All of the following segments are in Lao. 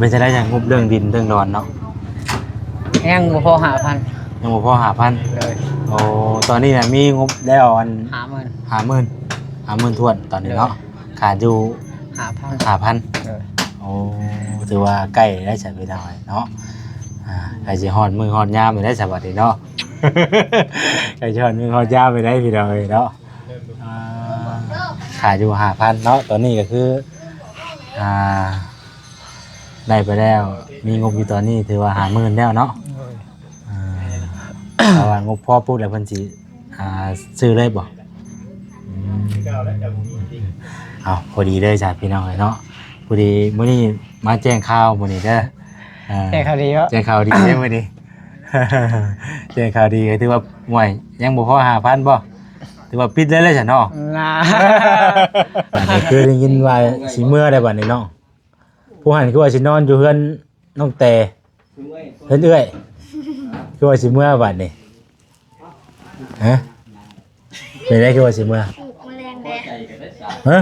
ເປັນຈັ່ງໃດ ຫຍັງງົບເລື່ອງດິນເລື່ອງດອນເນາະ? ຍັງບໍ່ພໍຫ້າພັນ. ຍັງບໍ່ພໍຫ້າພັນ. ໂດຍ. ໂອ້ ຕອນນີ້ນະມີງົບແລ້ວອັນ ຫ້າໝື່ນ ຫ້າໝື່ນ ຫ້າໝື່ນຖ້ວນຕອນນີ້ເນາະ. ໂດຍ. ຂາດຢູ່ ຫ້າພັນ ຫ້າພັນ. ໂດຍ. ໂອ້ ຖືວ່າໃກ້ແລ້ວຊະພີ່ນ້ອງເນາະ. ອ່າ ໃກ້ຊິຮອດມື້ຮອດຍາມແລ້ວຊະບັດນີ້ເນາະ. ໃກ້ຊິຮອດມື້ຮອດຍາມແລ້ວພີ່ນ້ອງເອີຍເນາະ. ອ່າ ຂາດຢູ່ຫ້າພັນເນາະ. ຕອນນີ້ກໍຄື ອ່າ ໄດ້ໄປແລ້ວ ມີງົບຢູ່ຕອນນີ້ຖືວ່າຫ້າໝື່ນແລ້ວເນາະ. ໂດຍ. ອ່າ ຖ້າວ່າງົບພໍປຸບແລ້ວເພິ່ນຊິ ອ່າ ຊື້ເລີຍບໍ່? ອືມ ເອົາ ພໍດີເລີຍຈ້ະພີ່ນ້ອງເອີຍເນາະ. ພໍດີມື້ນີ້ມາແຈ້ງຂ່າວມື້ນີ້ເດີ. ເອີ ແຈ້ງຂ່າວດີເນາະ. ແຈ້ງຂ່າວດີເດ້ມື້ນີ້ ແຈ້ງຂ່າວດີ ກໍຖືວ່າ ໂອ້ຍ ຍັງບໍ່ພໍຫ້າພັນບໍ່? ຖືວ່າປິດເລີຍແຫຼະຊັ້ນເນາະ. ນາ ອັນນີ້ຄືໄດ້ຍິນວ່າຊິເມືອໄດ້ບັດນີ້ເນາະ. ຜູ້ຫັ້ນຄືວ່າຊິນອນຢູ່ເຮືອນນ້ອງແຕ ເຮືອນເອື້ອຍ ຄືວ່າຊິເມືອບັດນີ້? ຮະ? ເປັນໄດ ຄືວ່າຊິເມືອ? ໝົກມະແລງແດ່ ຮະ?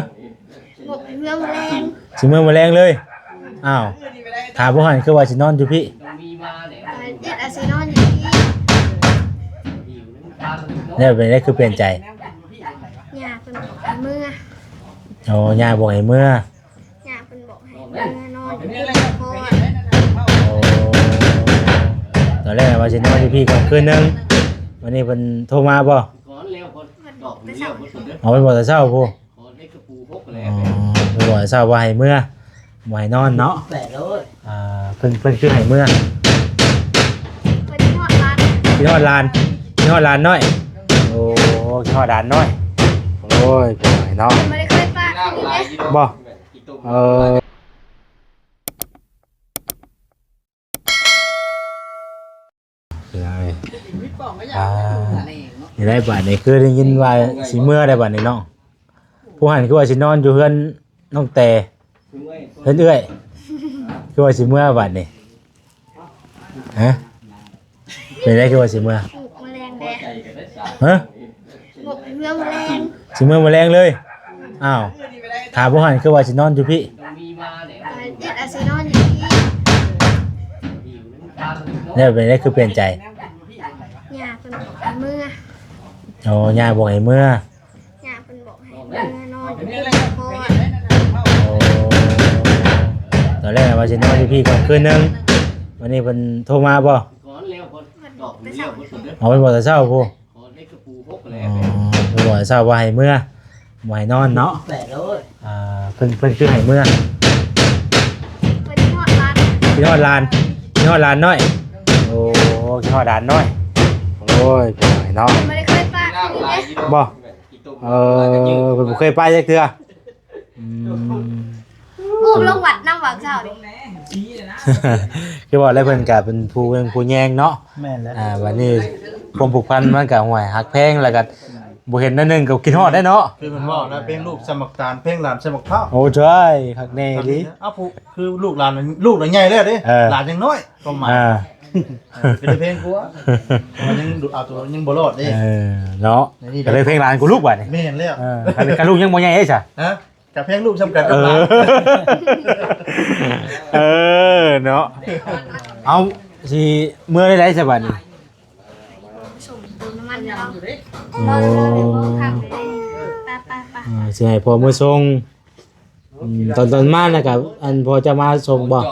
ໝົກເມືອມະແລງ ຊິເມືອມະແລງເລີຍ. ອ້າວ ຖ້າບໍ່ຫັ້ນຄືວ່າຊິນອນຢູ່ພີ້? ຕອນເຈັດອາຊິນອນຢູ່ພີ້. ແລ້ວເປັນໄດ ຄືປ່ຽນໃຈ? ຍ່າເພິ່ນບອກໃຫ້ເມືອ. ໂອ້ ຍ່າບອກໃຫ້ເມືອ. ຍ່າເພິ່ນບອກໃຫ້ເມືອນອນຢູ່ພີ້ກ່ອນ. ໂອ້ ຕອນແລກວ່າຊິນອນຢູ່ພີ້ກ່ອນຄືນໜຶ່ງ ວັນນີ້ເພິ່ນໂທມາບໍ່? ເພິ່ນບອກແຕ່ເຊົ້າ. ອໍ ເພິ່ນບອກແຕ່ເຊົ້າພຸ້ນ. ອໍ ເພິ່ນບອກແຕ່ເຊົ້າວ່າໃຫ້ເມືອ ບໍ່ໃຫ້ນອນເນາະ. ອ່າ ເພິ່ນ ເພິ່ນຄືໃຫ້ເມືອ? ເພິ່ນຄິດຮອດຫຼານ ຄິດຮອດຫຼານ ຄິດຮອດຫຼານນ້ອຍ. ໂອ້ ຄິດຮອດຫຼານນ້ອຍ. ໂອ້ຍ ເປັນຫຍັງເນາະ ເພິ່ນບໍ່ໄດ້ເຄີຍປະເພິ່ນເດ້. ບໍ່? ເອີ ເປັນຫຍັງເອີຍ? ອ່າ ນີ້ໄດ້ບາດນີ້ ຄືໄດ້ຍິນວ່າຊິເມືອໄດ້ບາດນີ້ເນາະ. ຜູ້ຫັ້ນຄືວ່າຊິນອນຢູ່ເຮືອນນ້ອງແຕ ເຮືອນເອື້ອຍ ຄືວ່າຊິເມືອບາດນີ້? ຮະ? ເປັນໄດ ຄືວ່າຊິເມືອ? ໝົກມະແລງແດ່. ຮະ? ໝົກເມືອມະແລງ. ຊິເມືອມະແລງເລີຍ? ອ້າວ ຖ້າບໍ່ຫັ້ນຄືວ່າຊິນອນຢູ່ພີ້? ຕອນເຈັດອາຊິນອນຢູ່ພີ້. ແລ້ວເປັນໄດ ຄືປ່ຽນໃຈ? ຍ່າເພິ່ນບອກໃຫ້ເມືອ. ໂອ້ ຍ່າບອກໃຫ້ເມືອ. ຍ່າເພິ່ນບອກໃຫ້ເມືອນອນຢູ່ພີ້ກ່ອນ. ໂອ້ ຕອນແລກວ່າຊິນອນຢູ່ພີ້ກ່ອນຄືນໜຶ່ງ ວັນນີ້ເພິ່ນໂທມາບໍ່? ເພິ່ນບອກແຕ່ເຊົ້າ. ອໍ ເພິ່ນບອກແຕ່ເຊົ້າພຸ້ນ. ອໍ ເພິ່ນບອກແຕ່ເຊົ້າວ່າໃຫ້ເມືອ ບໍ່ໃຫ້ນອນເນາະ. ອ່າ ເພິ່ນ ເພິ່ນຄືໃຫ້ເມືອ? ເພິ່ນຄິດຮອດຫຼານ ຄິດຮອດຫຼານ ຄິດຮອດຫຼານນ້ອຍ. ໂອ້ ຄິດຮອດຫຼານນ້ອຍ. ໂອ້ຍ ເປັນຫຍັງເນາະ ເພິ່ນບໍ່ໄດ້ເຄີຍປະເພິ່ນເດ້. ບໍ່? ເອີ ເພິ່ນບໍ່ເຄີຍໄປຈັກເທື່ອ. ອືມ ອູ້ມລົງວັດນຳຫວ່າງເຊົ້ານີ້. ຄືວ່າແລ້ວເພິ່ນກະເປັນຜູ້ເບິ່ງຜູ້ແຍງເນາະ. ແມ່ນແລ້ວ. ອ່າ ບັດນີ້ຄວາມຜູກພັນມັນກະ ໂອ້ຍ ຮັກແພງ ແລ້ວກະບໍ່ເຫັນໜ້ອຍໜຶ່ງກະຄິດຮອດໄດ໋ເນາະ. ຄືເພິ່ນເວົ້ານະ ເພງລູກໃສ່ໝາກຕານ ເພງຫຼານໃສ່ໝາກພ້າວ. ໂອ້ ໃຊ່ ຄັກແນ່ອີ່ຫຼີ. ເອົ້າ ຜູ້ ຄືລູກຫຼານ ລູກລະໃຫຍ່ແລ້ວເດ້. ເອີ ຫຼານຍັງນ້ອຍ ຄວາມໝາຍ ອ່າ ເອີ ເປັນເພງກວ່າ ເພາະວ່າຍັງດູ ເອົາຕົວຍັງບໍ່ລອດເດ້. ເອີ ເນາະ ໃນນີ້ ກະເລີຍເພງຫຼານກວ່າລູກບາດນີ້. ແມ່ນແລ້ວ. ເອີ ຄັນ ຄັນລູກຍັງບໍ່ໃຫຍ່ເດ້ຊະ. ຮະ? ກະເພງລູກສ່ຳກັນກັບຫຼານ. ເອີ ເອີ ເນາະ. ເອົາ ຊິເມືອໄດ້ໃດຊະບາດນີ້? ສົ່ງເຕີມນ້ຳມັນໃຫ້ລາວ. ໂອ້ ໄປໆໆ ເອີ ຊິໃຫ້ພໍ່ເມືອສົ່ງ. ອືມ ຕອນ ຕອນມານະກະ ອັນ ພໍ່ເຈົ້າມາສົ່ງບໍ່?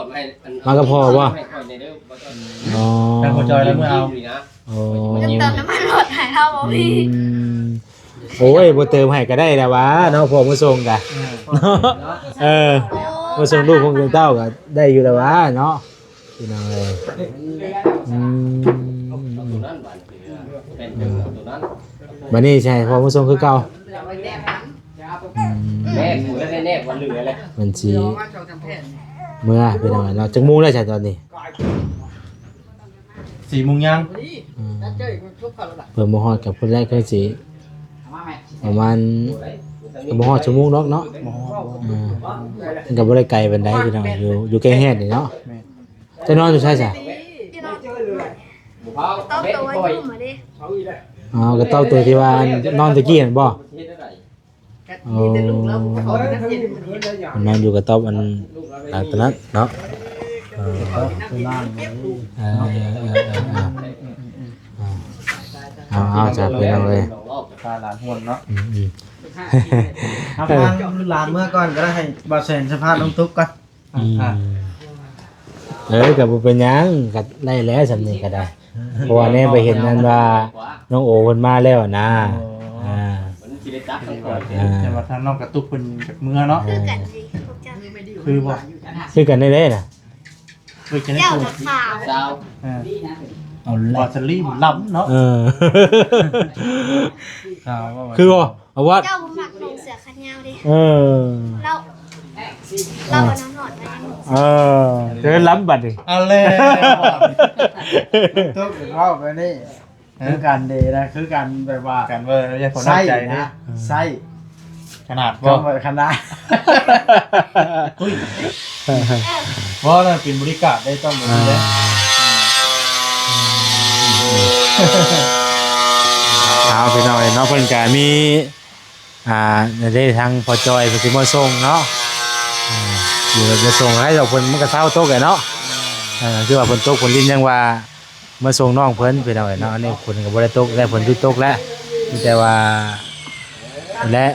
ມາກັບພໍ່ບໍ່? ອໍ ທາງພໍ່ຈອຍລະເມືອເອົາ. ໂອ້ ເຕີມນ້ຳມັນລົດໃຫ້ເຮົາບໍ່ມີ. ອືມ ໂອ້ຍ ບໍ່ເຕີມໃຫ້ກະໄດ້ລະຫວາເນາະ ພໍ່ມາສົ່ງກະ. ເອີ ເນາະ ເອີ ມາສົ່ງລູກຂອງເຈົ້າກະໄດ້ຢູ່ລະຫວາເນາະ ພີ່ນ້ອງເອີຍ. ອືມ ບາດນີ້ຊິໃຫ້ພໍ່ມາສົ່ງຄືເກົ່າ. ອືມ ແນບ ແນບ ເພິ່ນຊິເມືອ ພີ່ນ້ອງເນາະ. ຈັກໂມງແລ້ວຊະຕອນນີ້? ສີ່ໂມງຍາມ. ອືມ ເພິ່ນມາຮອດກັບພຸ້ນແຫຼະ ຄືຊິປະມານ ກໍບໍ່ຮອດຊົ່ວໂມງດອກເນາະ. ບໍ່ຮອດ. ອືມ ມັນກໍບໍ່ໄດ້ໄກປານໃດ ພີ່ນ້ອງ ຢູ່ ຢູ່ແກ້ງແຮດນີ້ເນາະ. ແມ່ນ. ຈະນອນຢູ່ໃສຊະ? ຕອບໂຕວ່າຢູ່ມາເດ້. ອໍ ກໍຕອບໂຕທີ່ວ່ານອນຕະກີ້ຫັ້ນບໍ່? ໂອ້ ນອນຢູ່ກະຕອບອັນຫຼັງຕົວນັ້ນເນາະ. ເອີ ເອີ ເອີ ເອີ ເອົາ ເອົາ ຈ້າ ພີ່ນ້ອງເອີຍ ພາຫຼານຮ່ວນເນາະ ອືມ ເອົາ ພາຫຼານເມືອກ່ອນກໍໄດ້ ໃຫ້ບ່າວແສນສຳພາດນ້ອງຕຸກກ່ອນ ອືມ ອ່າ ເອີ ກໍບໍ່ເປັນຫຍັງ ກໍໄດ້ແລ້ວ ສ່ຳນີ້ກໍໄດ້ ເພາະວ່າແນມໄປເຫັນນັ້ນວ່າ ນ້ອງໂອເພິ່ນມາແລ້ວນະ ອໍ ອ່າ ເພິ່ນຊິໄດ້ຈັບ ອ່າ ແຕ່ວ່າທາງນ້ອງກະຕຸກເພິ່ນຈາກເມືອເນາະ ຄືກັນຊິ ຄືບໍ່ ຄືກັນໄດ້ເດ້ນະ ຄືຈະໄດ້ ເຈົ້າ ໂຕ ນະຂາວ ເອີ ເອົາລະ ວາສະລີນລຳເນາະ ເອີ ຂາວວ່າ ຄືບໍ່ ອາວັດ ເຈົ້າບໍ່ມັກນຸ່ງເສື້ອແຂນຍາວເດ້ ເອີ ລາວ ລາວເອົານ້ຳຮ້ອນມາໃຫ້ນຸ່ງ ເອີ ເດີນລຳບັດນີ້ ເອົາແລ້ວ ຕຸກເວົ້າແບບນີ້ ຄືກັນເດ້ນະ ຄືກັນແບບວ່າ ກັນເວີຍ ໃຊ້ນະ ໃຊ້ ຂະໜາດບໍ່ ຂະໜາດ ອຸ້ຍ ບໍ່ນະ ເປັນບໍລິການໄດ້ ຕ້ອງແບບນີ້ແຫຼະ ເອົາ ພີ່ນ້ອງເອີຍເນາະ ເພິ່ນກະມີ ອ່າ ເດ້ ທາງພໍ່ຈ້ອຍເພິ່ນຊິມາສົ່ງເນາະ ອ່າ ຢູ່ມາສົ່ງໃຫ້ດອກ ເພິ່ນມັນກໍເຊົາຕົກແຫຼະເນາະ ເອີ ຄືວ່າຝົນຕົກຝົນລິນຍັງວ່າ ມາສົ່ງນ້ອງເພິ່ນ ພີ່ນ້ອງເອີຍເນາະ ອັນນີ້ຝົນກໍບໍ່ໄດ້ຕົກແລ້ວ ຝົນຢຸດຕົກແລ້ວ ມີແຕ່ວ່າ ແລະ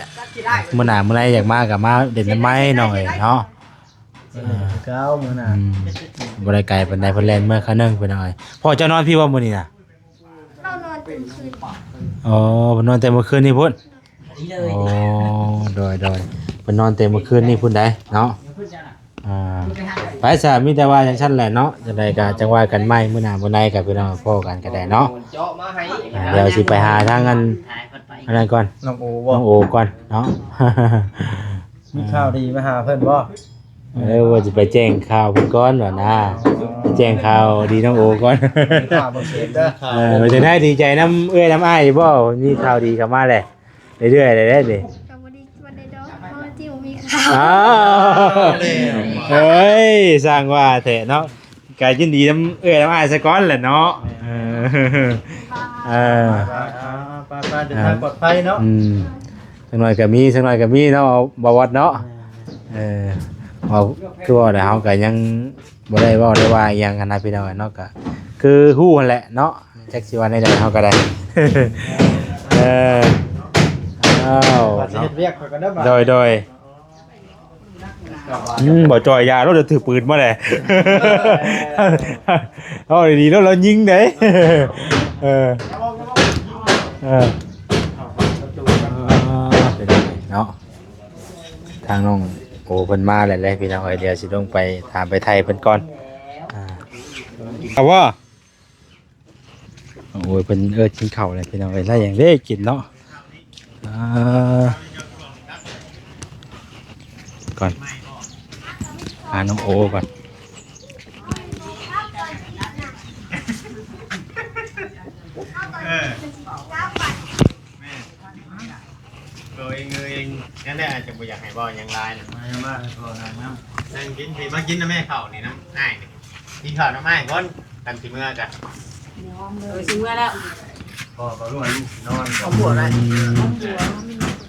ມື້ໜ້າມື້ໃນຢາກມາກໍມາຫຼິ້ນນຳໃໝ່ ນ້ອງເອີຍເນາະ ເອີ ຄືເກົ່າມື້ໜ້າ ອືມ ບໍ່ໄດ້ໄກປານໃດ ເພິ່ນແລ່ນເມືອຄາວໜຶ່ງ ພີ່ນ້ອງເອີຍ ພໍ່ເຈົ້ານອນພີ້ບໍ່ມື້ນີ້ນະ? ລາວນອນແຕ່ມື້ຄືນ ອໍ ເພິ່ນນອນແຕ່ມື້ຄືນນີ້ພຸ້ນ ອໍ ໂດຍໆ ເພິ່ນນອນແຕ່ມື້ຄືນນີ້ພຸ້ນໃດ໋ເນາະ ອ່າ ໄປຊະ ມີແຕ່ວ່າຈັ່ງຊັ້ນແຫຼະເນາະ ຈັ່ງໃດກໍຈັ່ງວ່າກັນໃໝ່ ມື້ໜ້າມື້ໃນກໍພີ່ນ້ອງພໍ້ກັນກໍໄດ້ເນາະ ອ່າ ດຽວຊິໄປຫາທາງອັນ ອັນນັ້ນກ່ອນ ນ້ອງໂອບໍ່ ນ້ອງໂອກ່ອນເນາະ ມີຂ່າວດີມາຫາເພິ່ນບໍ່? ເອີ ວ່າຊິໄປແຈ້ງຂ່າວເພິ່ນກ່ອນວ່ານະ ໄປແຈ້ງຂ່າວດີນ້ອງໂອກ່ອນ ເອີ ວ່າຈັ່ງໃດ ດີໃຈນຳເອື້ອຍນຳອ້າຍຢູ່ບໍ່? ມີຂ່າວດີເຂົ້າມາແຫຼະ ເລື້ອຍໆ ເດ້ ກໍບໍ່ດີປານໃດດອກ ເພາະວ່າທີ່ບໍ່ມີຂ່າວ ອ້າວ ເອີຍ ຊ່າງວ່າແທ້ເນາະ ກໍຍິນດີນຳເອື້ອຍນຳອ້າຍຊະກ່ອນແຫຼະເນາະ ເອີ ເອີ ໄປໆ ເດີນທາງປອດໄພເນາະ ອືມ ຈັກໜ້ອຍກໍມີ ຈັກໜ້ອຍກໍມີເນາະ ບ່າວວັດເນາະ ເອີ ເວົ້າຄືວ່າແຫຼະ ເຮົາກໍຍັງບໍ່ໄດ້ເວົ້າໄດ້ວ່າອີ່ຫຍັງຫັ້ນນະ ພີ່ນ້ອງເນາະ ກໍຄືຮູ້ຫັ້ນແຫຼະເນາະ ຈັກຊິວ່າແນວໃດເຮົາກໍໄດ້ ເອີ ອ້າວ ວ່າຊິເຮັດວຽກຂ້ອຍກໍໄດ້ບາດ ໂດຍໆ ອືມ ບໍ່ຈ່ອຍ ຢ່າໂລດ ຖືກປືນມາແຫຼະ ເອົາດີໆໂລດ ລາວຍິງເດ້ ເອີ ເອີ ເນາະ ທາງນ້ອງໂອເພິ່ນມາແລ້ວແຫຼະ ພີ່ນ້ອງເອີຍ ດຽວຊິລົງໄປຖາມໄປໄຖ່ເພິ່ນກ່ອນ ອ່າ ເອົາບໍ່? ໂອ້ຍ ເພິ່ນເອີ້ນກິນເຂົ້າແລ້ວ ພີ່ນ້ອງເອີຍ ໄດ້ຫຍັງເດ້ກິນເນາະ ອ່າ ກ່ອນ ຫານ້ອງໂອກ່ອນ ເອີ ແມ່ນ ໂຕເອງ ເອີ ເອງ ນັ້ນແຫຼະ ອາດຈະບໍ່ຢາກໃຫ້ເວົ້າຫຍັງຫຼາຍນະ ມາ ມາ ໃຫ້ພໍ່ນັ່ງນຳ ນັ່ງກິນ ພີ່ ມາກິນນຳແມ່ເຂົ້ານີ້ ນຳອ້າຍນີ້ ກິນເຂົ້ານຳອ້າຍກ່ອນ ກັນຊິເມືອກະ ເອີ ຊິເມືອແລ້ວ ພໍ່ກໍຮູ້ວ່າລູກຊິນອນ ຂອງບົວໄດ້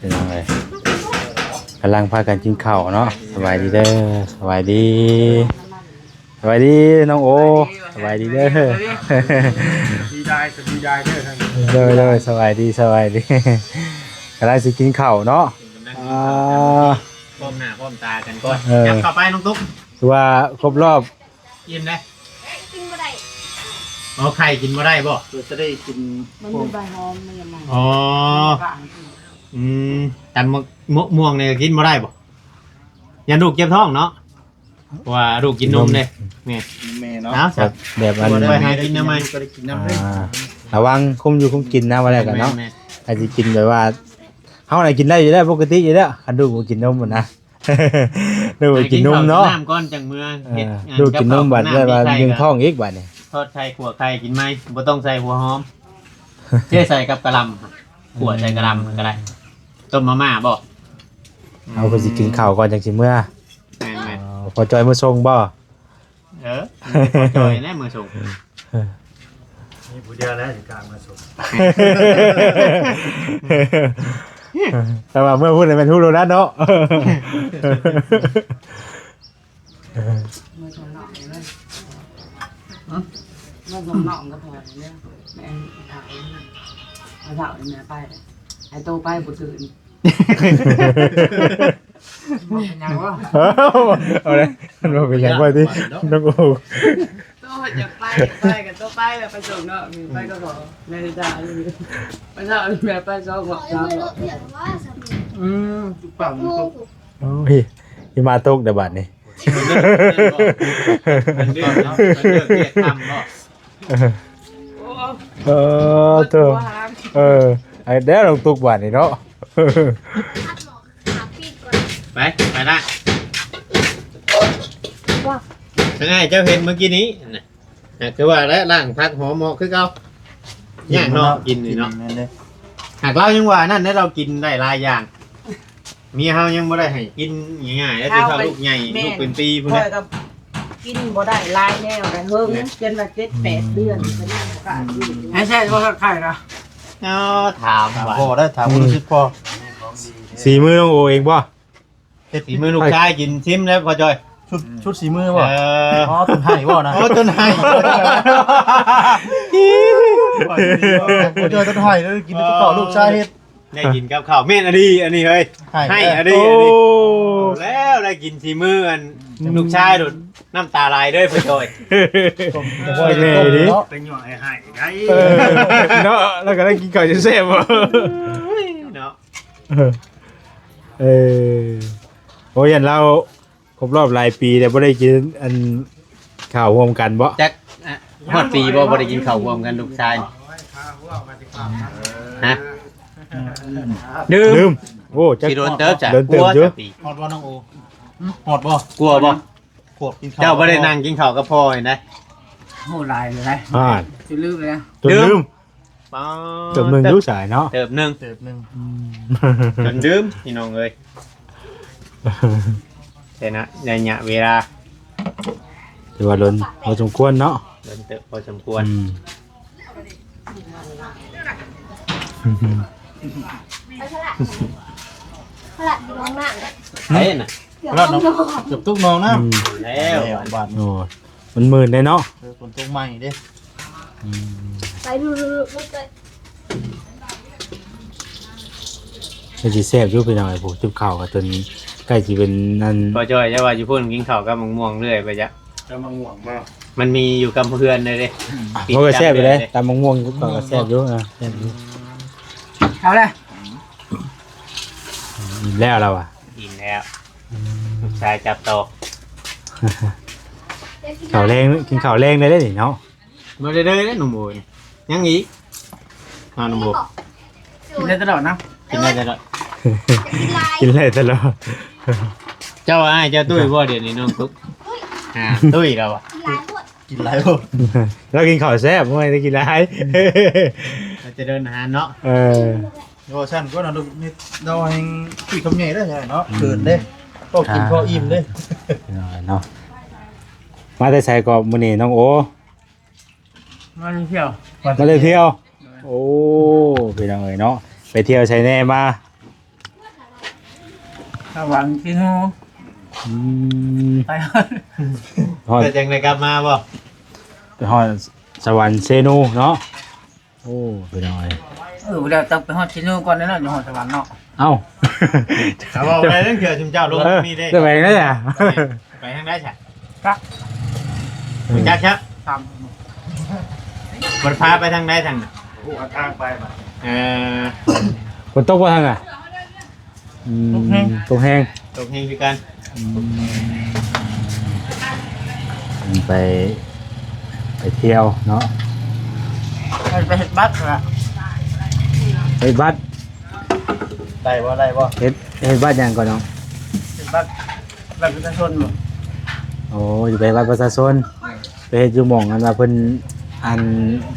ພີ່ນ້ອງເອີຍ ກຳລັງພາກັນກິນເຂົ້າເນາະ ສະບາຍດີເດີ ສະບາຍດີ. ສະບາຍດີນ້ອງໂອ ສະບາຍດີເດີ ສະບາຍດີເດີ ໂດຍ ໂດຍ ສະບາຍດີ ສະບາຍດີ ກຳລັງຊິກິນເຂົ້າເນາະ ອ່າ ພ້ອມໜ້າພ້ອມຕາກັນກ່ອນ ເອີ ຍັບເຂົ້າໄປນ້ອງຕຸກ ຖືວ່າຄົບຮອບ ອີ່ມເດ້ ກິນບໍ່ໄດ້ ອໍ ໄຂ່ກິນບໍ່ໄດ້ບໍ່ ເພື່ອຈະໄດ້ກິນ ມັນມີໃບຫອມ ມັນຍັງ ອໍ ອືມ ຕຳໝາກ ໝາກມ່ວງນີ້ກໍກິນບໍ່ໄດ້ບໍ່ ຢ້ານລູກເຈັບທ້ອງເນາະ. ເພາະວ່າລູກກິນນົມເດ້ ແມ່ ແມ່ເນາະ ເອົາ ແບບ ແບບອັນ ໄປຫາກິນນຳໃໝ່ ກໍໄດ້ກິນນຳເດ້ ອ່າ ລະວັງຄຸມຢູ່ຄຸມກິນນະ ວ່າແລ້ວກັນເນາະ ແມ່ນໆ ໃຜຊິກິນແບບວ່າ ເຮົານະກິນໄດ້ຢູ່ແລ້ວ ປົກກະຕິຢູ່ແລ້ວ ຄັນລູກບໍ່ກິນນົມຫັ້ນນະ ລູກບໍ່ກິນນົມເນາະ ກິນເຂົ້າກິນນ້ຳກ່ອນຈັ່ງເມືອ ເຮັດ ອ່າ ລູກກິນນົມບັດ ແລ້ວວ່າຍັງທ້ອງອີກບັດນີ້ ທອດໄຂ່ ຂົ້ວໄຂ່ກິນໃໝ່ ບໍ່ຕ້ອງໃສ່ຫົວຫອມ ເທໃສ່ກັບກະຫຼ່ຳ ຂົ້ວໃສ່ກະຫຼ່ຳກໍໄດ້ ຕົ້ມມາມ່າບໍ່ ເຮົາກໍຊິກິນເຂົ້າກ່ອນຈັ່ງຊິເມືອ ແມ່ນໆ ເອີ ພໍ່ຈ່ອຍມາສົ່ງບໍ່ ເອີ ພໍ່ຈ່ອຍແຫຼະມາສົ່ງ ມີຜູ້ດຽວແຫຼະຊິກ້າມາສົ່ງ ແຕ່ວ່າເມື່ອພຸ້ນແມ່ນຮູ້ໂລດນະເນາະ ເອີ ເອີ ເອີ ເອີ ມາສົ່ງນ້ອງກັບພໍ່ເດີ ແມ່ເຖົ້າ ແມ່ເຖົ້າແມ່ໄປ ໃຫ້ໂຕໄປບໍ່ຕື່ນ ບໍ່ເປັນຫຍັງວະ ເອົາເດ້ ມັນບໍ່ເປັນຫຍັງວ່າຕິ ນ້ອງໂອ ໂຕຢາກໄປ ໄປກໍໂຕໄປແລ້ວ ໄປສົ່ງນ້ອງ ໄປກັບພໍ່ ແມ່ເຖົ້າ ແມ່ໄປສອງຮອບສາມຮອບ ອືມ ປາກມັນຕົກ ໂອ້ຍ ຫິມະຕົກແລ້ວບາດນີ້ ມັນເດືອນເນາະ ມັນເດືອນວຽກຄ່ຳເນາະ ເອີ ເອີ ເອີ ເອີ ໄອ້ແດ່ວລົງຕຸກບາດນີ້ເນາະ ໄປ ໄປລະ ຈັ່ງໃຫ້ເຈົ້າເຫັນມື້ກີ້ນີ້ນະ ກໍຄືວ່າແຫຼະ ລ້າງຜັກຫອມໝໍ້ຄືເກົ່າ ຍາກເນາະ ກິນນີ້ເນາະ ກິນແມ່ນເດ້ ຫາກລາວຍັງວ່ານັ້ນເດ້ ລາວກິນໄດ້ຫຼາຍຢ່າງ ເມຍເຮົາຍັງບໍ່ໄດ້ໃຫ້ກິນງ່າຍໆ ແລ້ວຈົນເຖົ້າລູກໃຫຍ່ ແມ່ນ ລູກເປັນປີພຸ້ນແຫຼະ ຂ້ອຍກໍກິນບໍ່ໄດ້ຫຼາຍແນວ ແຕ່ເຫິງ ແມ່ນ ຈົນວ່າເຈັດແປດເດືອນ ອືມ ກໍຍັງບໍ່ກ້າກິນ ໃຫ້ແຊະບໍ່ທອດໄຂ່ນະ ເອົາ ຖາມວ່າ ພໍໄດ້ ຖາມ ອືມ ຮູ້ສຶກພໍ ສີມືນ້ອງໂອເອງບໍ່? ເຮັດ ສີມືລູກຊາຍກິນ ຊິມແລ້ວພໍ່ຈ້ອຍ ຊຸດ ຊຸດສີມືບໍ່? ເອີ ອໍ ຕົ້ນໄຫ້ບໍ່ນະ? ອໍ ຕົ້ນໄຫ້ ພໍ່ຈ້ອຍຕົ້ນໄຫ້ ແລ້ວກິນກັບເຂົ້າ ລູກຊາຍເຮັດ ໄດ້ກິນກັບເຂົ້າ ແມ່ນອີ່ຫຼີອັນນີ້ເຮີ້ຍ ໄຫ້ ໄຫ້ອີ່ຫຼີ ໂອ້ ອັນນີ້ ເອົາແລ້ວ ໄດ້ກິນສີມືອັນ ອືມ ລູກຊາຍໂດດ ນ້ຳຕາໄຫຼເດີ້ພໍ່ຈ້ອຍ ຕົ້ມ ແມ່ນອີ່ຫຼີ ເນາະ ໄປຫຍ້ອຍໄຫ້ໄດ້ ເອີ ເນາະ ແລ້ວກໍໄດ້ກິນເຂົ້າແຊບໆ ເນາະ ເອີ ເອີ ໂອ້ຍ ອັນລາວຄົບຮອບຫຼາຍປີແລ້ວບໍ່ໄດ້ກິນອັນ ເຂົ້າຮ່ວມກັນບໍ່? ຈັກ ອະ ຮອດປີບໍ່ ບໍ່ໄດ້ກິນເຂົ້າຮ່ວມກັນ ລູກຊາຍ ຮະ? ລືມ ລືມ ໂອ້ ຈັກ ຊິໂດນເຕີບຈ້ະ ໂດນເຕີບຢູ່ ຮອດບໍ່ນ້ອງໂອ? ຮອດບໍ່? ກວ່າບໍ່? ຂວບກິນເຂົ້າ ເຈົ້າບໍ່ໄດ້ນັ່ງກິນເຂົ້າກັບພໍ່ເຫັນໄດ໋ ໂອ້ ຫຼາຍເລີຍ ອ່າ ຈົນລືມເລີຍ ຈົນລືມ ລືມ ປາ ເຕີບໜຶ່ງຢູ່ສາຍເນາະ ເຕີບໜຶ່ງ ເຕີບໜຶ່ງ ອືມ ຈົນລືມ ພີ່ນ້ອງເອີຍ ແຕ່ນະ ໄລຍະເວລາ ຖືວ່າດົນພໍສົມຄວນເນາະ ດົນເຕີບພໍສົມຄວນ ອືມ ໄປລະ ໄປລະ ໄປລະ ເກືອບຕົກໜອງນະ ອືມ ແລ້ວ ແລ້ວບາດ ໂອ້ ມັນມື່ນເດ້ເນາະ ເອີ ຝົນຕົກໃໝ່ເດ້ ອືມ ໄປດູໆໆ ມັນຊິແຊບຢູ່ພີ່ນ້ອງເອີຍ ຜູ້ຈິບເຂົ້າກໍຈົນໃກ້ຊິເປັນອັນ ພໍ່ຈ້ອຍ ຢ່າວ່າຢູ່ພຸ້ນ ກິນເຂົ້າກັບໝາກມ່ວງເລື້ອຍໄປຈ້ະ ກັບໝາກມ່ວງບໍ່? ມັນມີຢູ່ກັບເຮືອນເລີຍເດ້ ມັນກໍແຊບຢູ່ເດ້ ຕຳໝາກມ່ວງກໍແຊບຢູ່ ເອີ ແຊບຢູ່ ເອົາເລີຍ ອີ່ມແລ້ວລາວວ່າ ອີ່ມແລ້ວ ອືມ ລູກຊາຍຈັບຕໍ່ ເຂົ້າແລງ ກິນເຂົ້າແລງໄດ້ເດ້ນີ້ເນາະ ບໍ່ໄດ້ເລີຍເດ້ໜຸ່ມໂອນີ້ ຍັງອີກ ເອົາໜຸ່ມໂອ ກິນໄດ້ຕະຫຼອດນະ ກິນໄດ້ຕະຫຼອດ ກິນໄດ້ຕະຫຼອດ ເຈົ້າອ້າຍເຈົ້າຕຸ້ຍບໍ່ດຽວນີ້ນ້ອງຕຸກ ອ່າ ຕຸ້ຍລາວອະ ກິນຫຼາຍໂພດ ລາວກິນເຂົ້າແຊບ ບໍ່ໄດ້ກິນຫຼາຍ ລາວຈະເດີນອາຫານເນາະ ເອີ ໂອ້ ຊັ້ນກໍເນາະ ລາວແຮ່ງຄຸຍຄຳໃຫຍ່ເດ້ເນາະ ເຂີນເດ້ ພໍກິນພໍອີ່ມເດ້ ເນາະ ມາແຕ່ໃສກໍມື້ນີ້ນ້ອງໂອ? ມາທ່ຽວ ມາແຕ່ທ່ຽວ ໂອ້ ພີ່ນ້ອງເອີຍເນາະ ໄປທ່ຽວໃສແດ່ມາ? ສະຫວັນເຊໂນ ອືມ ໄປ ຮອດ ເປັນຈັ່ງໃດກັບມາບໍ່? ໄປຮອດສະຫວັນເຊໂນເນາະ ໂອ້ ພີ່ນ້ອງເອີຍ ເອີ ແລ້ວຕ້ອງໄປຮອດເຊໂນກ່ອນເນາະ ຈັ່ງຮອດສະຫວັນເນາະ ເອົ້າ ເອົາ ເວົ້າໄດ້ເລື່ອງເທື່ອຊຸມເຈົ້າລົງ ເອີ ນີ້ເດ້ ຈະໄປທາງໃດລະ? ໄປທາງໃດຊະ? ຈັກ ບໍ່ຈັກຊະ ຕາມ ມັນພາໄປທາງໃດທາງນັ້ນ? ບໍ່ຮູ້ຫາທາງໄປບັດ ເອີ ຝົນຕົກບໍ່ທາງນັ້ນ? ອືມ ຕົກແຮງ ຕົກແຮງ ຕົກແຮງຄືກັນ ອືມ ໄປ ໄປທ່ຽວເນາະ ໄປ ໄປເຮັດບັດລະ ເຮັດບັດ ໄດ້ບໍ່ ໄດ້ບໍ່ ເຮັດ ເຮັດບັດຫຍັງກ່ອນນ້ອງ? ເຮັດບັດ ບັດປະຊາຊົນບໍ່? ໂອ້ ຊິໄປບັດປະຊາຊົນ ໄປເຮັດຢູ່ໝ່ອງອັນວ່າເພິ່ນ ອັນ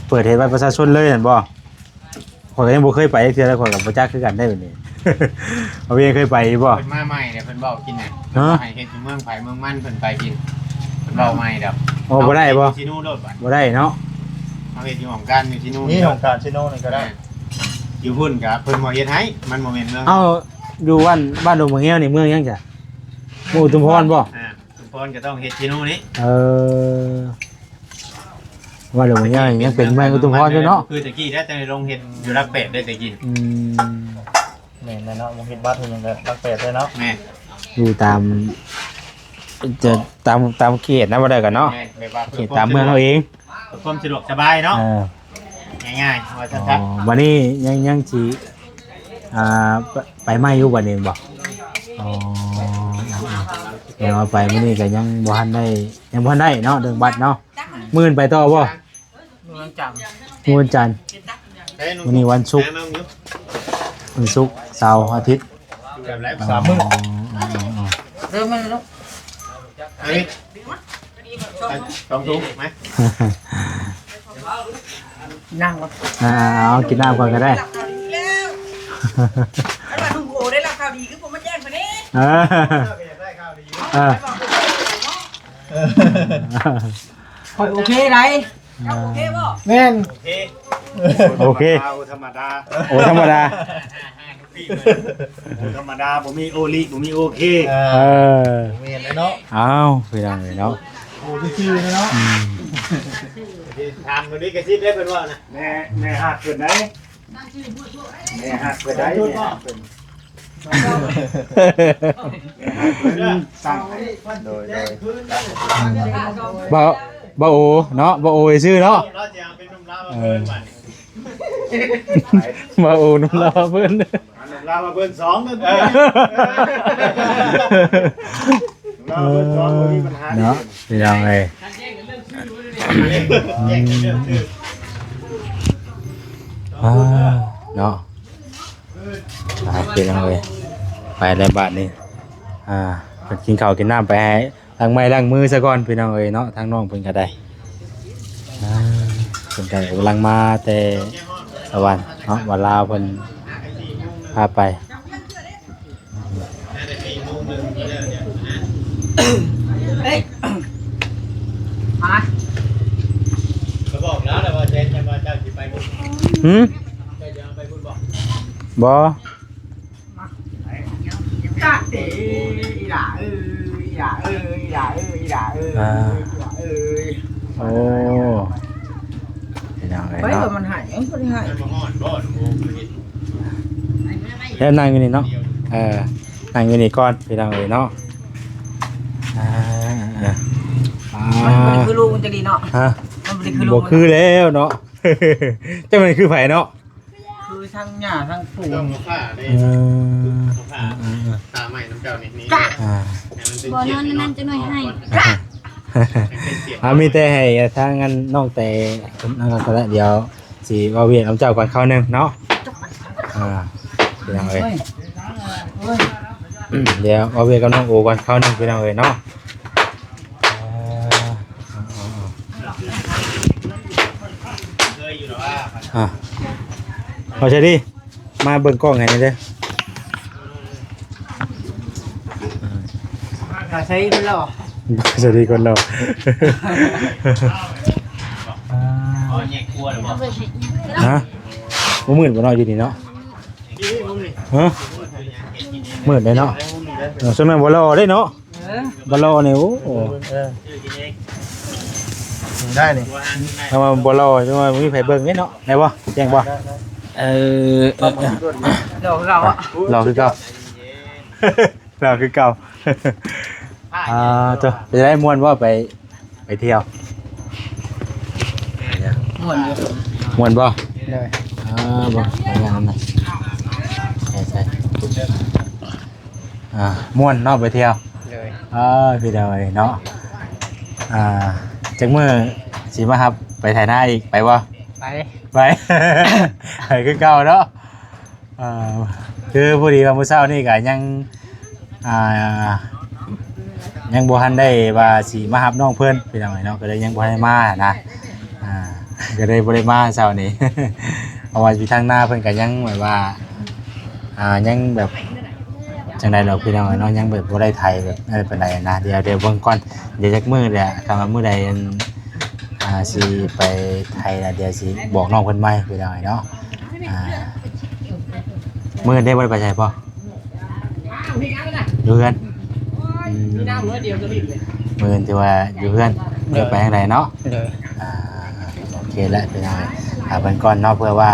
ເປີດເຮັດບັດປະຊາຊົນເລີຍນັ້ນບໍ່? ຂ້ອຍກໍຍັງບໍ່ເຄີຍໄປຈັກເທື່ອ ແລ້ວຂ້ອຍກໍບໍ່ຈັກຄືກັນໄດ໋ບັດນີ້ ເອົາ ເວຍເຄີຍໄປບໍ່? ເພິ່ນມາໃໝ່ເດ້ ເພິ່ນເວົ້າກິນນະ ຮະ ໃຫ້ເຮັດຢູ່ເມືອງໃຜເມືອງມັນ ເພິ່ນໄປກິນ ເພິ່ນເວົ້າໃໝ່ດອກ ໂອ້ ບໍ່ໄດ້ບໍ່? ຊິນູໂລດບັດ ບໍ່ໄດ້ເນາະ ເຮົາເຮັດຢູ່ຫ້ອງການຢູ່ຊິນູ ນີ້ຫ້ອງການຊິນູນີ້ກໍໄດ້ ຢູ່ພຸ້ນກໍເພິ່ນບໍ່ເຮັດໃຫ້ ມັນບໍ່ແມ່ນເມືອງ ເອົ້າ ຢູ່ບ້ານ ບ້ານດົງບັກແງວນີ້ເມືອງຫຍັງຈ້ະ? ເມືອງອຸທຸມພອນບໍ່? ອ່າ ກ່ອນກໍຕ້ອງເຮັດເມນູນີ້. ເອີ ວ່າແລ້ວບໍ່ຍາກ ຍັງເປັນແມ່ອຸດມພອນຢູ່ເນາະ. ຄືແຕ່ກີ້ໄດ້ແຕ່ລົງເຮັດຢູ່ຫຼັກແປດໄດ້ແຕ່ກີ້. ອືມ ແມ່ນແລ້ວເນາະ ບໍ່ເຮັດບັດເຮັດຫຍັງກໍຫຼັກແປດໄດ້ເນາະ. ແມ່ນ ຢູ່ຕາມ ຈະຕາມ ຕາມເຂດນະ ບໍ່ໄດ້ກໍເນາະ. ແມ່ນ ແບບວ່າເຂດຕາມເມືອງເຮົາເອງ ເພື່ອຄວາມສະດວກສະບາຍເນາະ. ເອີ ງ່າຍໆ ວ່າຊັ້ນຊະ. ອໍ ບັດນີ້ຍັງ ຍັງຊິ ອ່າ ໄປ ໄປໃໝ່ຢູ່ບັດນີ້ບໍ່? ອໍ ແຕ່ວ່າໄປມື້ນີ້ກໍຍັງບໍ່ທັນໄດ້ ຍັງບໍ່ທັນໄດ້ເນາະ ເລື່ອງບັດເນາະ. ມື້ອື່ນໄປຕໍ່ບໍ່? ມື້ວັນຈັນ ມື້ວັນຈັນ. ມື້ນີ້ວັນສຸກ ວັນສຸກ ເສົາ ອາທິດ ແບບໄລຟ໌ສາມມື້. ອໍ ເລີ່ມມາແລ້ວ. ເອົາອີກ ສອງຖົງມາ. ນ້ຳບໍ່? ອ່າ ເອົາກິນນ້ຳກ່ອນກໍໄດ້. ເອີ ເອີ ຂ້ອຍໂອເຄໄດ໋. ອ່າ ໂອເຄບໍ່? ແມ່ນ ໂອເຄ ໂອເຄ ໂອທຳມະດາ ໂອທຳມະດາ. ໂອທຳມະດາ ບໍ່ມີໂອລິ ບໍ່ມີໂອເຄ. ເອີ ເອີ ແມ່ນແລ້ວເນາະ. ອ້າວ ພີ່ນ້ອງເອີຍເນາະ ໂອຊື່ໆເນາະ. ອືມ ຖາມຄົນນີ້ກະຊິໄດ້ເພິ່ນວ່ານະ ແມ່ ແມ່ຮັກເພິ່ນໄດ໋ ແມ່ຮັກເພິ່ນໄດ໋ ແມ່ຮັກເພິ່ນ. ໂດຍ ໂດຍ ອືມ ບ່າວ ບ່າວໂອເນາະ ບ່າວໂອຊື່ເນາະ. ເອີ ມາໂອນຳລາວເພິ່ນ ລາວເພິ່ນສອງ ເອີ ລາວເພິ່ນສອງ ບໍ່ມີບັນຫາເນາະ ພີ່ນ້ອງເອີຍ. ອືມ ອ່າ ເນາະ ອ່າ ພີ່ນ້ອງເອີຍ ໄປແລ້ວບາດນີ້. ອ່າ ເພິ່ນກິນເຂົ້າກິນນ້ຳ ໄປໃຫ້ລ້າງໄມ້ລ້າງມືຊະກ່ອນ ພີ່ນ້ອງເອີຍເນາະ. ທາງນ້ອງເພິ່ນກໍໄດ້ ອ່າ ເພິ່ນກໍກຳລັງມາແຕ່ສະຫວັນເນາະ ວ່າລາວເພິ່ນພາໄປ. ເອີຍ ມາ ກໍບອກແລ້ວແຫຼະວ່າແຊນຈະວ່າເຈົ້າຊິໄປບຸນ. ຫືມ? ເຈົ້າຈະເອົາໄປບຸນບໍ່? ບໍ່. ຈ້າເອ ອີຫຼ້າເອີຍ ອີຫຼ້າເອີຍ ອີຫຼ້າເອີຍ ອີຫຼ້າເອີຍ ອ່າ ອີຫຼ້າເອີຍ. ໂອ້ ພີ່ນ້ອງເອີຍ ໄປ ເນາະ ວ່າມັນໃຫ້ ມັນບໍ່ໄດ້ໃຫ້ ມັນບໍ່ຮອດບໍ່ ແລ້ວນັ່ງຢູ່ນີ້ເນາະ ເອີ ນັ່ງຢູ່ນີ້ກ່ອນ ພີ່ນ້ອງເອີຍເນາະ. ອ່າ ອ່າ ມັນບໍ່ໄດ້ຄືລູກມັນຈະດີເນາະ. ຮະ? ມັນບໍ່ໄດ້ຄືລູກ ບໍ່ຄືແລ້ວເນາະ. ຈັກແມ່ນຄືໃຜເນາະ? ຄືທັງຫຍ້າທັງປູ ຕ້ອງມາຜ່າເດ້ ເອີ ມາຜ່າ ເອີ ເອີ ຜ່າໄມ້ນຳເຈົ້ານີ້ ນີ້ ອ່າ ໃຫ້ມັນເປັນ ບໍ່ນອນນຳນັ້ນຈັກໜ້ອຍໃຫ້ ອ່າ ມີແຕ່ໃຫ້ທາງອັນນ້ອງແຕ ນັ້ນກໍແລ້ວ ດຽວຊິເວົ້າວຽກນຳເຈົ້າກ່ອນຄາວໜຶ່ງເນາະ. ອ່າ ພີ່ນ້ອງເອີຍ ດຽວເວົ້າວຽກກັບນ້ອງໂອກ່ອນຄາວໜຶ່ງ ພີ່ນ້ອງເອີຍເນາະ. ອ່າ ເອົາໃສ່ດີ ມາເບິ່ງກ້ອງໃຫ້ແດ່ເດີ. ອ່າ ໃສ່ເພິ່ນແລ້ວ ໃສ່ດີກ່ອນເນາະ. ອ່າ ຮະ ບໍ່ມືດບໍ່ເນາະ ຢູ່ນີ້ເນາະ? ຮະ ມືດເດ້ເນາະ. ເອີ ຊ່ວງນັ້ນບໍ່ຫຼໍ່ເດ້ເນາະ. ເອີ ບໍ່ຫຼໍ່ນີ້ ໂອ້ ເອີ ໄດ້ນີ້ ຖ້າວ່າບໍ່ຫຼໍ່ ຈັ່ງວ່າບໍ່ມີໃຜເບິ່ງເດ້ເນາະ. ໄດ້ບໍ່? ແຈ້ງບໍ່? ໄດ້ ໄດ້ ເອີ ເອີ ເອີ ຫຼໍ່ຄືເກົ່າ ຫຼໍ່ຄືເກົ່າ ຫຼໍ່ຄືເກົ່າ. ອ່າ ໂຕ ເປັນໄດ ມ່ວນບໍ່ ໄປ ໄປທ່ຽວ? ມ່ວນຢູ່ ມ່ວນບໍ່? ໂດຍ ອ່າ ບໍ່ ໄປງາມນະ ໃຊ່ໆ. ອ່າ ມ່ວນເນາະ ໄປທ່ຽວ. ໂດຍ ອ່າ ພີ່ນ້ອງເອີຍເນາະ. ອ່າ ຈັກມື້ຊິມາຮັບໄປໄຖນາອີກ ໄປບໍ່? ໄປ ໄປ ໄປຄືເກົ່າເນາະ. ເອີ ຄືພໍດີວ່າມື້ເຊົ້ານີ້ກໍຍັງ ອ່າ ຍັງບໍ່ທັນໄດ້ວ່າຊິມາຮັບນ້ອງເພິ່ນ ພີ່ນ້ອງເອີຍເນາະ ກໍເລີຍຍັງບໍ່ທັນໄດ້ມານະ. ອ່າ ກໍເລີຍບໍ່ໄດ້ມາເຊົ້ານີ້ ເພາະວ່າຢູ່ທາງນາເພິ່ນກໍຍັງແບບວ່າ ອ່າ ຍັງແບບຈັ່ງໃດດອກ ພີ່ນ້ອງເອີຍເນາະ ຍັງແບບບໍ່ໄດ້ໄຖແບບນັ້ນປານໃດນະ. ດຽວ ດຽວເບິ່ງກ່ອນ ດຽວຈັກມື້ແຫຼະ ຖ້າວ່າມື້ໃດ ອ່າ ຊິໄປໄຖລະ ດຽວຊິບອກນ້ອງເພິ່ນໃໝ່ ພີ່ນ້ອງເອີຍເນາະ. ອ່າ ມື້ໄດ້ບໍ່ໄດ້ໄປໃສພໍ່? ຢູ່ເຮືອນ. ອືມ ມີນ້ຳໜ້ອຍດຽວກໍຫຼິ້ນເລີຍ. ມື້ອື່ນຖືວ່າຢູ່ເຮືອນ ໂດຍ ບໍ່ໄດ້ໄປທາງໃດເນາະ. ໂດຍ ອ່າ ໂອເຄແຫຼະພີ່ນ້ອງເອີຍ ຖ້າເບິ່ງກ່ອນເນາະ ເພື່ອວ່າ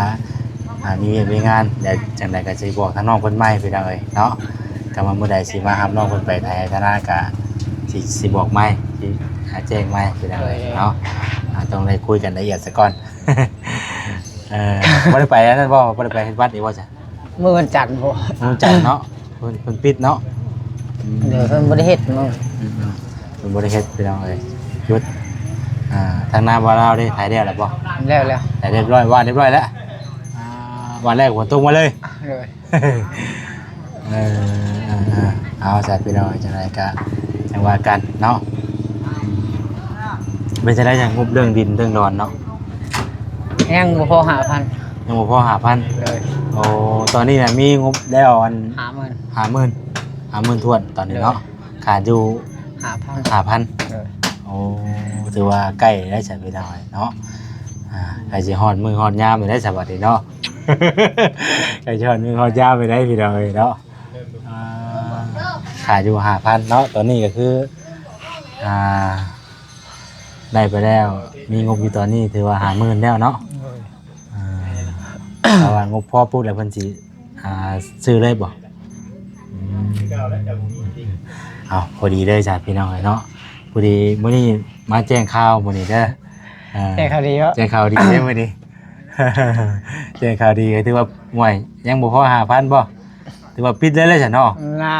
ອ່າ ມີວຽກມີງານ ແລ້ວຈັ່ງໃດກໍຊິບອກທາງນ້ອງເພິ່ນໃໝ່ພີ່ນ້ອງເອີຍເນາະ. ຖ້າວ່າມື້ໃດຊິມາຮັບນ້ອງເພິ່ນໄປໄຖໄຮ່ໄຖນາກໍຊິ ຊິບອກໃໝ່ ຊິຫາແຈ້ງໃໝ່ພີ່ນ້ອງເອີຍເນາະ. ອ່າ ຕ້ອງໄດ້ຄຸຍກັນລະອຽດຊະກ່ອນ. ເອີ ບໍ່ໄດ້ໄປອັນນັ້ນບໍ່? ບໍ່ໄດ້ໄປເຮັດວັດອີກບໍ່ຊະ? ມື້ວັນຈັນພຸ້ນ ວັນຈັນເນາະ ເພິ່ນ ເພິ່ນປິດເນາະ. ອືມ ໂດຍ ເພິ່ນບໍ່ໄດ້ເຮັດມື້ ອືມ ເພິ່ນບໍ່ໄດ້ເຮັດພີ່ນ້ອງເອີຍ ຢຸດ. ອ່າ ທາງນາບ່າວລາວເດ້ ໄຖແລ້ວລະບໍ່? ແລ້ວ ແລ້ວ ໄຖຮຽບຮ້ອຍ ຫວ່ານຮຽບຮ້ອຍແລ້ວ. ອ່າ ຫວ່ານແລ້ວ ຝົນຕົກມາເລີຍ. ໂດຍ ເອີ ເອີ ເອີ ເອົາຊະພີ່ນ້ອງ ຈັ່ງໃດກະຈັ່ງວ່າກັນເນາະ. ເປັນຈັ່ງໃດ ຍັງງົບເລື່ອງດິນເລື່ອງດອນເນາະ? ຍັງບໍ່ພໍຫ້າພັນ ຍັງບໍ່ພໍຫ້າພັນ. ໂດຍ ໂອ້ ຕອນນີ້ນະມີງົບແລ້ວອັນ ຫ້າໝື່ນ ຫ້າໝື່ນ ຫ້າໝື່ນຖ້ວນຕອນນີ້ເນາະ. ໂດຍ ຂາດຢູ່ຫ້າພັນ ຫ້າພັນ. ໂດຍ ໂອ້ ຖືວ່າໃກ້ແລ້ວຊະພີ່ນ້ອງເນາະ. ອ່າ ໃກ້ຊິຮອດມື້ຮອດຍາມແລ້ວຊະບັດນີ້ເນາະ ໃກ້ຊິຮອດມື້ຮອດຍາມແລ້ວພີ່ນ້ອງເອີຍເນາະ. ອ່າ ຂາຍຢູ່ຫ້າພັນເນາະ ຕອນນີ້ກໍຄື ອ່າ ໄດ້ໄປແລ້ວ ມີງົບຢູ່ຕອນນີ້ຖືວ່າຫ້າໝື່ນແລ້ວເນາະ. ໂດຍ ອ່າ ຖ້າວ່າງົບພໍປຸບແລ້ວເພິ່ນຊິ ອ່າ ຊື້ເລີຍບໍ່? ອືມ ເອົາ ພໍດີເລີຍຈ້ະພີ່ນ້ອງເອີຍເນາະ ພໍດີມື້ນີ້ມາແຈ້ງຂ່າວມື້ນີ້ເດີ. ເອີ ແຈ້ງຂ່າວດີເນາະ ແຈ້ງຂ່າວດີເດີມື້ນີ້ ແຈ້ງຂ່າວດີກໍຖືວ່າ ໂອ້ຍ ຍັງບໍ່ພໍຫ້າພັນບໍ່? ຖືວ່າປິດເລີຍແຫຼະຊັ້ນເນາະ. ນາ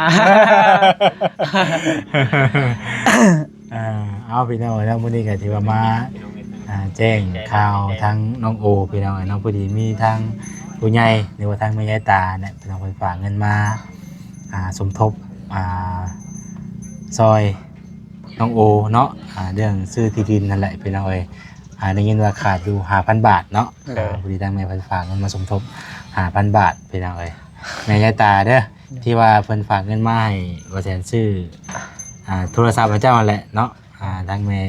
ອ່າ ເອົາ ພີ່ນ້ອງເອີຍເນາະ ມື້ນີ້ກໍຖືວ່າມາ ອ່າ ແຈ້ງຂ່າວທາງນ້ອງໂອ ພີ່ນ້ອງເອີຍເນາະ. ພໍດີມີທາງຜູ້ໃຫຍ່ ຫຼືວ່າທາງແມ່ຍາຍຕານີ້ ພີ່ນ້ອງເພິ່ນຝາກເງິນມາ ອ່າ ສົມທົບ ອ່າ ຊ່ອຍນ້ອງໂອເນາະ ອ່າ ເລື່ອງຊື້ທີ່ດິນນັ້ນແຫຼະ ພີ່ນ້ອງເອີຍ. ອ່າ ໄດ້ຍິນວ່າຂາດຢູ່ຫ້າພັນບາດເນາະ. ໂດຍ ອ່າ ພໍດີທາງແມ່ເພິ່ນຝາກເງິນມາສົມທົບຫ້າພັນບາດ ພີ່ນ້ອງເອີຍ. ແມ່ຍາຍຕາເດີ ໂດຍ ທີ່ວ່າເພິ່ນຝາກເງິນມາໃຫ້ບໍ່ແສນຊື້ ອ່າ ໂທລະສັບໃຫ້ເຈົ້າຫັ້ນແຫຼະເນາະ. ອ່າ ທາງແມ່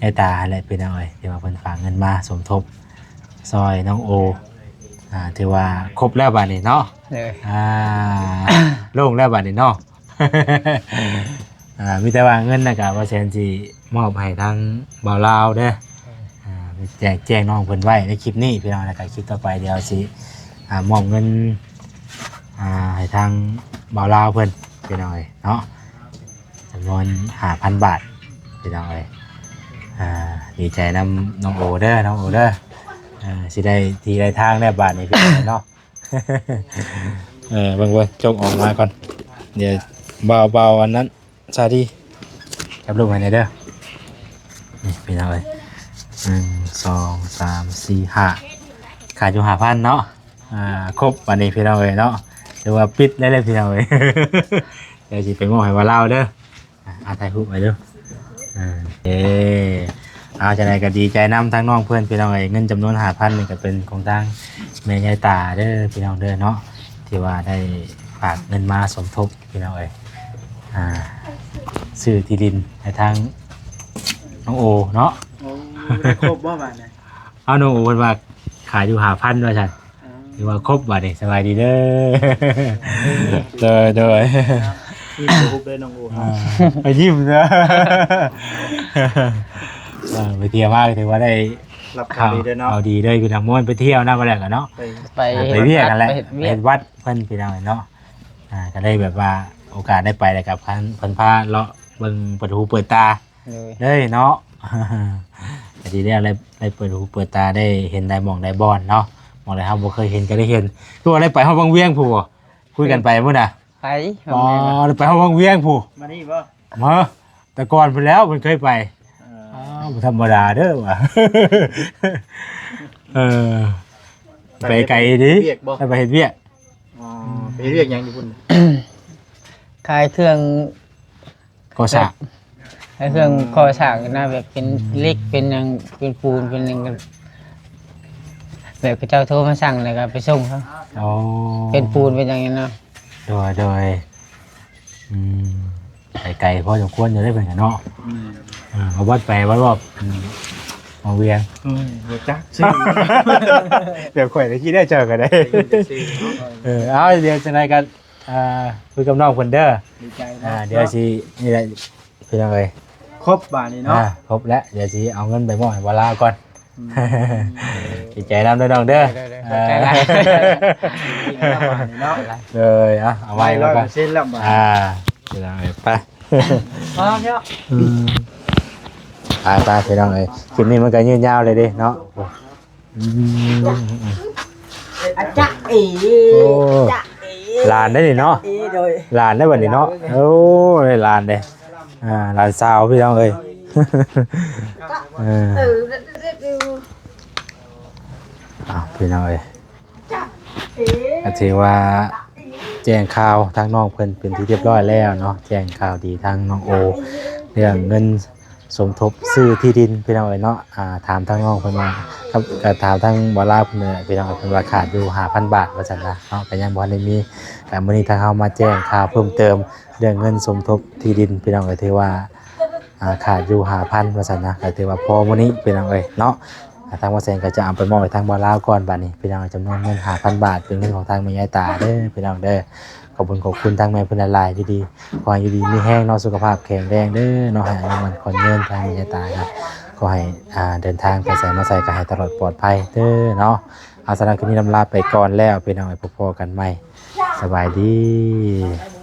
ຍາຍຕາຫັ້ນແຫຼະ ພີ່ນ້ອງເອີຍ ທີ່ວ່າເພິ່ນຝາກເງິນມາສົມທົບຊ່ອຍນ້ອງໂອ ອ່າ ຖືວ່າຄົບແລ້ວບາດນີ້ເນາະ. ໂດຍ ອ່າ ໂລ່ງແລ້ວບາດນີ້ເນາະ. ອ່າ ມີແຕ່ວ່າເງິນນະກະວ່າແສນຊິມອບໃຫ້ທາງບ່າວລາວເດີ. ອ່າ ແຈ້ງ ແຈ້ງນ້ອງເພິ່ນໄວ້ໃນຄລິບນີ້ພີ່ນ້ອງ ແລ້ວກະຄລິບຕໍ່ໄປດຽວຊິ ອ່າ ມອບເງິນ ອ່າ ໃຫ້ທາງບ່າວລາວເພິ່ນພີ່ນ້ອງເອີຍເນາະ ຈຳນວນຫ້າພັນບາດພີ່ນ້ອງເອີຍ. ອ່າ ດີໃຈນຳນ້ອງໂອເດີ ນ້ອງໂອເດີ. ອ່າ ຊິໄດ້ທີ່ໄດ້ທາງແລ້ວບາດນີ້ພີ່ນ້ອງເນາະ. ເອີ ເບິ່ງ ເບິ່ງ ຈົ່ງອອກມາກ່ອນ ດຽວບ່າວ ບ່າວອັນນັ້ນ ສາດີ ຈັບລູກໃຫ້ແດ່ເດີ. ນີ້ພີ່ນ້ອງເອີຍ ໜຶ່ງ ສອງ ສາມ ສີ່ ຫ້າ ຂາດຢູ່ຫ້າພັນເນາະ. ອ່າ ຄົບບາດນີ້ພີ່ນ້ອງເອີຍເນາະ ຖືວ່າປິດໄດ້ເລີຍພີ່ນ້ອງເອີຍ. ດຽວຊິໄປມອບໃຫ້ບ່າວລາວເດີ. ອ່າ ຖ່າຍຮູບໄວ້ເດີ. ເອີ ເອີ ເອົາ ຈັ່ງໃດກໍດີໃຈນຳທາງນ້ອງເພິ່ນພີ່ນ້ອງເອີຍ ເງິນຈຳນວນຫ້າພັນນີ້ກໍເປັນຂອງທາງແມ່ຍາຍຕາເດີພີ່ນ້ອງເດີເນາະ ທີ່ວ່າໄດ້ຝາກເງິນມາສົມທົບພີ່ນ້ອງເອີຍ ອ່າ ຊື້ທີ່ດິນໃຫ້ທາງນ້ອງໂອເນາະ. ໂອ້ ໄດ້ຄົບບໍ່ບາດນີ້? ເອົາ ນ້ອງໂອເພິ່ນວ່າຂາຍຢູ່ຫ້າພັນວ່າຊັ້ນ. ຖືວ່າຄົບບາດນີ້ ສະບາຍດີເດີ. ໂດຍ ໂດຍ ຍິ້ມຮູບເດີນ້ອງໂອ. ອ່າ ໄປຍິ້ມເດີ. ເອີ ໄປທ່ຽວມາກໍຖືວ່າໄດ້ຮັບຂ່າວດີເດີເນາະ ຂ່າວດີເດີພີ່ນ້ອງ. ບໍ່ແມ່ນໄປທ່ຽວນະ ບໍ່ໄດ້ກັນເນາະ ໄປ ໄປ ໄປວຽກຫັ້ນແຫຼະ ເຮັດວຽກ ໄປເຮັດວັດເພິ່ນພີ່ນ້ອງເນາະ. ອ່າ ກໍໄດ້ແບບວ່າໂອກາດໄດ້ໄປ ແລ້ວກໍເພິ່ນ ເພິ່ນພາເລາະເບິ່ງ ເປີດຫູເປີດຕາ ໂດຍ ເລີຍເນາະ. ກໍດີແລ້ວ ໄດ້ ໄດ້ເປີດຫູເປີດຕາ ໄດ້ເຫັນຫຼາຍໝ່ອງຫຼາຍບ່ອນເນາະ ໝ່ອງໃດເຮົາບໍ່ເຄີຍເຫັນກໍໄດ້ເຫັນ. ຄືວ່າໄດ້ໄປຮອດວັງວຽງພຸ້ນບໍ່? ຄຸຍກັນໄປພຸ້ນນະ. ໄປ ອໍ ໄດ້ໄປຮອດວັງວຽງພຸ້ນ. ມານີ້ບໍ່? ມາ ແຕ່ກ່ອນພຸ້ນແລ້ວເພິ່ນເຄີຍໄປ. ເອີ ອໍ ບໍ່ທຳມະດາເດີວ່າ. ເອີ ໄປໄກດີ. ໄປເຮັດວຽກບໍ່? ໄປເຮັດວຽກ. ອໍ ໄປເຮັດວຽກຫຍັງຢູ່ພຸ້ນ? ຂາຍເຄື່ອງ ກໍ່ສ້າງ ໃຫ້ເຄື່ອງ ອໍ ກໍ່ສ້າງນະ ແບບເປັນ ອືມ ເຫຼັກ ເປັນຫຍັງ ເປັນປູນ ເປັນຫຍັງ ແບບເຂົາເຈົ້າໂທມາສັ່ງ ແລ້ວກໍໄປສົ່ງເຂົາ. ອໍ ເປັນປູນເປັນຫຍັງນີ້ນະ. ໂດຍ ໂດຍ ອືມ ໄປໄກພໍສົມຄວນຢູ່ເດ້ເພິ່ນກະເນາະ. ອືມ ອ່າ ເອົາວັດໄປວັດຮອດ ອືມ ມາວຽງ. ໂອ້ຍ ບໍ່ຈັກຊື່ ແບບຂ້ອຍໄດ້ຄິດໄດ້ເຈົ້າກໍໄດ້. ໄດ້ຍິນແຕ່ຊື່ເນາະ. ເອີ ເອົາ ດຽວຈັ່ງໃດກໍ ອ່າ ຄຸຍກັບນ້ອງເພິ່ນເດີ. ດີໃຈເນາະ. ອ່າ ດຽວຊິ ນີ້ແຫຼະ ພີ່ນ້ອງເອີຍ ຄົບບາດນີ້ເນາະ ອ່າ ຄົບແລ້ວ ດຽວຊິເອົາເງິນໄປມອບໃຫ້ບ່າວລາວກ່ອນ ອືມ ດີໃຈນຳເດີນ້ອງເດີ ໄດ້ໆ ຂອບໃຈຫຼາຍ ເອີ ເນາະ ເລີຍ ເອົາ ເອົາໄວ້ ຮ້ອຍເປີເຊັນແລ້ວບາດ ອ່າ ພີ່ນ້ອງເອີຍ ໄປ ພໍແລ້ວ ອືມ ໄປໆ ພີ່ນ້ອງເອີຍ ຄລິບນີ້ມັນກໍຍືດຍາວເລີຍເດ້ເນາະ ອືມ ອາຈະເອ ໂອ້ ອາຈະເອ ຫຼານໄດ໋ນີ້ເນາະ ເອ ໂດຍ ຫຼານໄດ໋ບັດນີ້ເນາະ ໂອ້ ໄດ້ຫຼານເດ້ ອ່າ ຫຼານສາວພີ່ນ້ອງເອີຍ ເອີ ເອີ ເອົາ ພີ່ນ້ອງເອີຍ ຈະເອ ກໍຖືວ່າແຈ້ງຂ່າວທາງນ້ອງເພິ່ນເປັນທີ່ຮຽບຮ້ອຍແລ້ວເນາະ ແຈ້ງຂ່າວດີທາງນ້ອງໂອ ເລື່ອງເງິນ ສົມທົບຊື້ທີ່ດິນພີ່ນ້ອງເອີຍເນາະ ອ່າ ຖາມທາງນ້ອງເພິ່ນວ່າ ກັບ ກໍຖາມທາງບ່າວລາວເພິ່ນເລີຍພີ່ນ້ອງເອີຍ ເພິ່ນວ່າຂາດຢູ່ຫ້າພັນບາດວ່າຊັ້ນນະເນາະ ກໍຍັງບໍ່ທັນໄດ້ມີ ກໍມື້ນີ້ທາງເຮົາມາແຈ້ງຂ່າວເພີ່ມເຕີມເລື່ອງເງິນສົມທົບທີ່ດິນພີ່ນ້ອງເອີຍ ຖືວ່າ ອ່າ ຂາດຢູ່ຫ້າພັນວ່າຊັ້ນນະ ກໍຖືວ່າພໍມື້ນີ້ພີ່ນ້ອງເອີຍເນາະ ອ່າ ທາງບ່າວແສງກໍຈະເອົາໄປມອບໃຫ້ທາງບ່າວລາວກ່ອນບາດນີ້ພີ່ນ້ອງ ຈຳນວນເງິນຫ້າພັນບາດ ເປັນເງິນຂອງທາງແມ່ຍາຍຕາເດີພີ່ນ້ອງເດີ ຂອບຄຸນ ຂອບຄຸນທາງແມ່ເພິ່ນຫຼາຍໆ ຢູ່ດີ ຂໍໃຫ້ຢູ່ດີມີແຮງເນາະ ສຸຂະພາບແຂງແຮງເດີເນາະ ໃຫ້ອາຍຸໝັ້ນຂວັນຍືນ ທາງແມ່ຍາຍຕາກໍຂໍໃຫ້ ອ່າ ເດີນທາງໄປໃສມາໃສກໍໃຫ້ຕະຫຼອດປອດໄພເດີເນາະ ເອົາ ສຳລັບຄລິບນີ້ລຳລາໄປກ່ອນແລ້ວພີ່ນ້ອງເອີຍ ພົບພໍ້ກັນໃໝ່ ສະບາຍດີ.